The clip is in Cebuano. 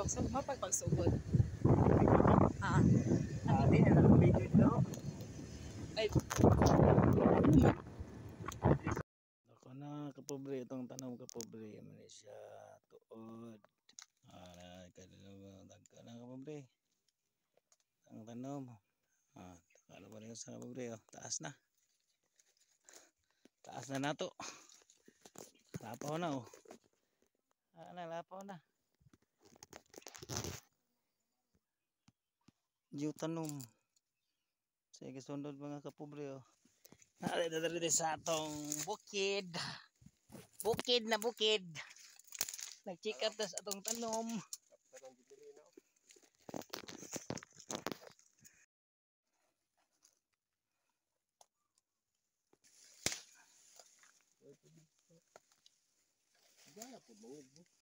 Pagsugod, mapagpagsugod. Ah, Ah, di na lang video dito. Ay. Ano man? Ako na kapobre itong tanom, kapobre man siya tuod. Ah, na kadalawa dagka na, kapobre. Ang tanom. Ah, takalo pa rin sa kapobre oh. Taas na. Taas na nato. Lapaw na oh. Ah, na lapaw na. Diyo tanom. Sige, sunod mga kapobre oh. Narito dito sa atong bukid. Bukid na bukid. Nag-check up ta sa atong tanom.